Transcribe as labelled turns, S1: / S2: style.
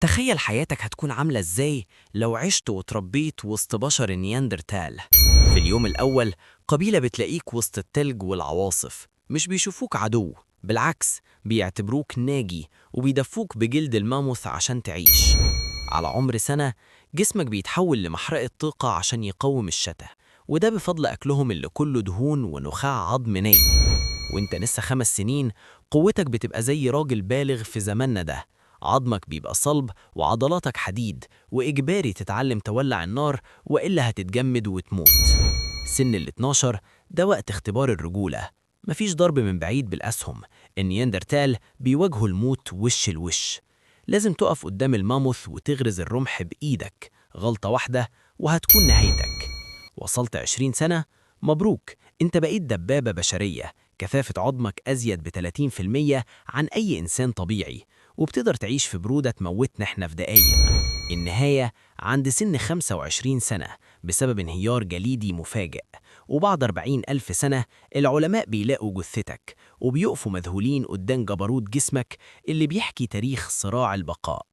S1: تخيل حياتك هتكون عاملة إزاي لو عشت وتربيت وسط بشر النياندرتال. في اليوم الأول قبيلة بتلاقيك وسط التلج والعواصف، مش بيشوفوك عدو، بالعكس بيعتبروك ناجي وبيدفوك بجلد الماموث عشان تعيش. على عمر سنة جسمك بيتحول لمحرقة طاقة عشان يقاوم الشتاء، وده بفضل أكلهم اللي كله دهون ونخاع عظم ني. وانت لسه 5 سنين قوتك بتبقى زي راجل بالغ في زماننا ده، عظمك بيبقى صلب وعضلاتك حديد، وإجباري تتعلم تولع النار وإلا هتتجمد وتموت. سن ال 12 ده وقت اختبار الرجولة، مفيش ضرب من بعيد بالأسهم، النياندرتال بيواجهوا الموت وش الوش. لازم تقف قدام الماموث وتغرز الرمح بإيدك، غلطة واحدة وهتكون نهايتك. وصلت 20 سنة، مبروك، انت بقيت دبابة بشرية، كثافة عظمك أزيد ب 30% عن أي إنسان طبيعي، وبتقدر تعيش في برودة تموتنا احنا في دقايق. النهاية عند سن 25 سنة بسبب انهيار جليدي مفاجئ، وبعد 40 ألف سنة العلماء بيلاقوا جثتك وبيقفوا مذهولين قدام جبروت جسمك اللي بيحكي تاريخ صراع البقاء.